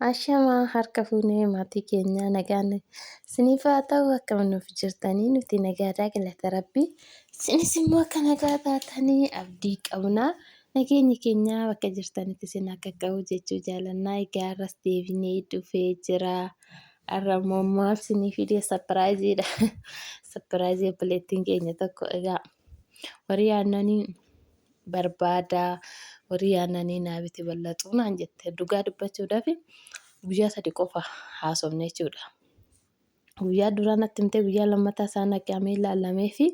Ashamaa harka fuunee maatii keenyaa nagaan isiniif haa ta'u akkam nuuf jirtanii nuti nagaadhaa galata rabbii isinis immoo akka nagaa taatanii abdii qabna nageenyi keenya bakka jirtanitti isin akka qabu jechuu jaalannaa egaa har'as deebinee dhufee jira har'a immoo maal isinii fidee sapiraayiziidha sapiraayizii obboleettiin keenya tokko egaa horii aannanii barbaada horii aannanii naa biti ballaxuu naan jette dhugaa dubbachuudhaaf guyyaa sadi qofa haasofne jechuudha. Guyyaa duraa natti himtee guyyaa lammataa isaan dhaqamee ilaalamee fi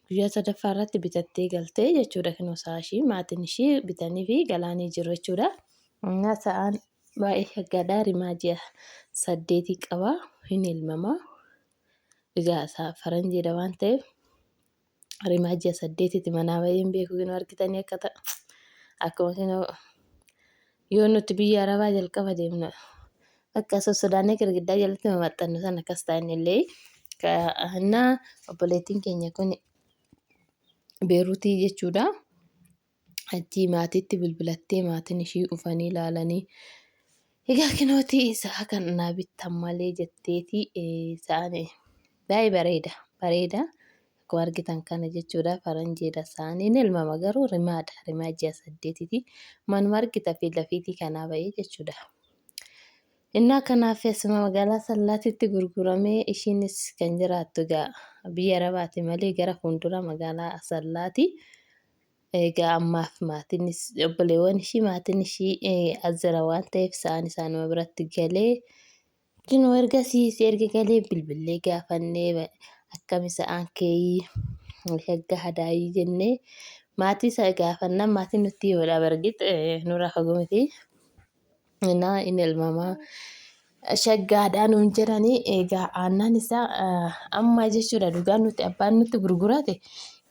guyyaa sadaffaa irratti bitattee galtee jechuudha. Kinoo sa'a ishii maatiin ishii bitanii fi galaanii jiru jechuudha. Innaa sa'aan baay'ee shaggaadha. Rimaa ji'a saddeetii qaba. Hin elmama. Egaa isaa faranjiidha waan ta'eef rimaa ji'a saddeetitti manaa bahee hin beeku kinoo argitanii akka ta'a. Akkuma kinoo yoo nuti biyya arabaa jalqaba deemnu bakka sossodaannee girgiddaa jalatti mamaxxannu sana akkas ta'a inni illee. Innaa obboleettiin keenya kun Beeruutii jechuudha. Achii maatiitti bilbilattee maatiin ishii dhufanii ilaalanii egaa kinootii sa'a kan naa bittan malee jetteeti sa'aan baay'ee bareeda bareeda akkuma argitan kana jechuudha faranjiidha sa'aan inni elmama garuu rimaadha rimaa ji'a saddeetiiti manuma argita fi lafiitii kanaa ba'ee jechuudha. Innaa kanaaf asuma magaalaa Sallaatitti gurguramee ishiinis kan jiraattu egaa biyya Arabaati malee gara fuuldura magaalaa Asallaati. Egaa ammaaf maatiinis obboleewwan ishii maatiin ishii as jira waan ta'eef sa'aan isaanuma biratti galee kunoo ergasii erga galee bilbillee gaafannee akkami sa'aan keeyii shagga hadaayii jennee maatii isaa gaafannaan maatiin nutti yoodha bargit nurraa fagoo miti. Innaa inni elmamaa shaggaadhaa nuun jedhanii egaa aannan isaa amma jechuudha dhugaa nuti abbaan nutti gurgurate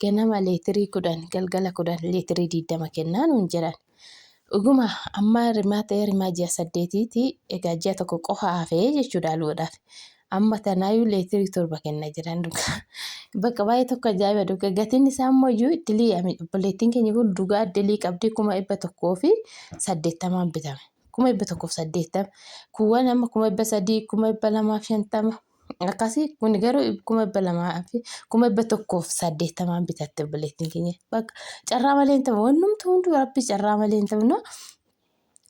ganama leetirii 10 galgala 10 leetirii 20 kennaa nuun jedhan. Dhuguma amma rimaa ta'ee rimaa ji'a saddeetiiti egaa ji'a tokko qofa hafee jechuudha aluudhaaf. Amma tanaayyuu leetirii 7 kenna jedhan dhugaa. Bakka baay'ee tokko ajaa'iba dhugaa gatiin isaa immoo iyyuu dilii obboleettiin keenya kun dhugaa dilii qabdi 180,000n bitame. 180,000 kuuwwan amma 300,000 250,000 akkasii kun garuu 200,000 fi 180,000n bitatte obboleettiin keenya. Bakka carraa malee hin ta'u wannumti hunduu rabbi carraa malee hin ta'u.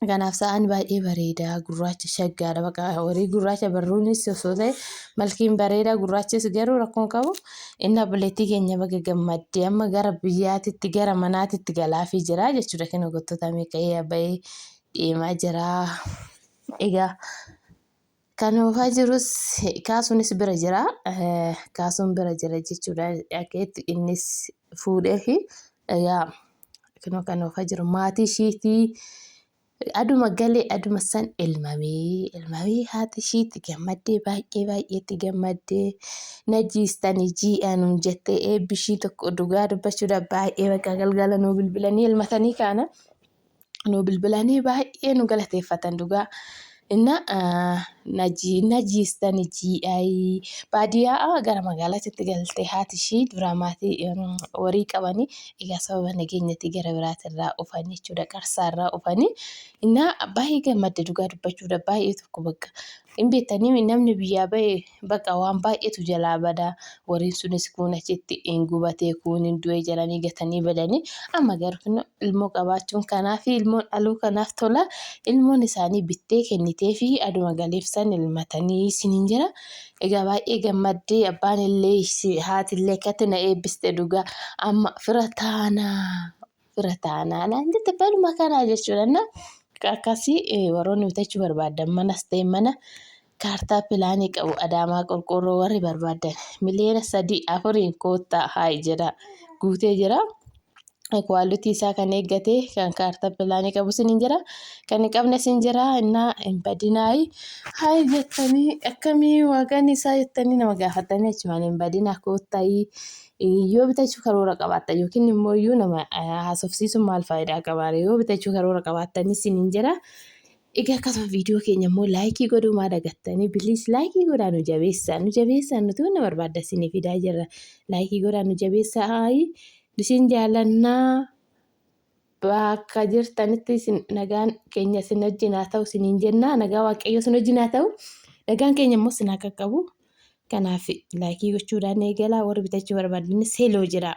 Kanaaf sa'aan baay'ee bareeda gurraacha shaggaadha baqa horii gurraacha barruunis osoo ta'e malkiin bareeda gurraachis garuu rakkoon qabu inni obboleettii keenya baga gammadde amma gara biyyaatitti gara manaatitti galaafii jira jechuudha kan gottota meeqa'ee ba'ee deemaa jira egaa kan oofaa jirus kaasuunis bira jira. Kaasuun bira jira jechuudha. Dhaqeetti innis fuudhee fi egaa kunoo kan oofaa jiru maatii ishiitii aduma galee aduma san elmamee elmamee haati ishiitti gammaddee baay'ee baay'eetti gammaddee na jiistanii jii'a nuun jettee eebbi ishii tokko dhugaa dubbachuudhaaf baay'ee bakka galgala nuu bilbilanii elmatanii kaana. nu bilbilanii baay'ee nu galateeffatan dhugaa. Inna na jiistani jii'ayi baadiyyaa gara magaalaatti galte haati ishii duraa maatii horii qabanii egaa sababa nageenyatti gara biraatirraa dhufanii jechuudha qarsaarraa dhufanii inna baay'ee gammadde dhugaa dubbachuudha baay'ee tokko bakka hin beektanii namni biyyaa bahe Baqa waan baay'eetu jalaa bada. Horiin sunis kuun achitti hin gubatee kuun hin du'e jedhanii gatanii badanii. Amma garuu kunoo ilmoo qabaachuun kanaaf ilmoon dhaluu kanaaf tola. Ilmoon isaanii bittee kenniteefi aduma galeef san ilmatanii isiniin jira. Egaa baay'ee gammaddee abbaan illee haati illee akkatti na eebbiste dhugaa amma fira taanaa. fira taanaa naan jette baluma kanaa jechuudha. Na akkasii warroonni bitachuu barbaadan manas ta'e mana kaartaa pilaanii qabu Adaamaa qorqoorroo warri barbaadan miliyoona 3 4n koottaa haayi jedha guutee jira. Kwaalitii isaa kan eeggate kan kaartaa pilaanii qabu sin hin jira kan hin qabne sin jira innaa hin badinaayi haayi jettanii akkamii waaqaan isaa jettanii nama gaafatanii achumaan hin badinaa koottaayi Yoo bitachuu karoora qabaattan yookiin immoo iyyuu nama haasofsiisuun maal faayidaa qabaare yoo bitachuu karoora qabaattanis isiniin jedha. Egaa akkasuma viidiyoo keenya immoo laayikii godhuu maa dagattanii biliis laayikii godhaa nu jabeessaa nu jabeessaa nuti wanna barbaadda isinii fidaa jirra laayikii godhaa nu jabeessaa isin jaallannaa. Bakka jirtanitti isin nagaan keenya isin wajjin haa ta'u isiniin jenna. Nagaa Waaqayyoo isin wajjin haa ta'u. Nagaan keenya immoo isin haa qaqqabu. Kanaaf like gochuudhaan eegalaa, warri bitachuu barbaadanis hello jedha.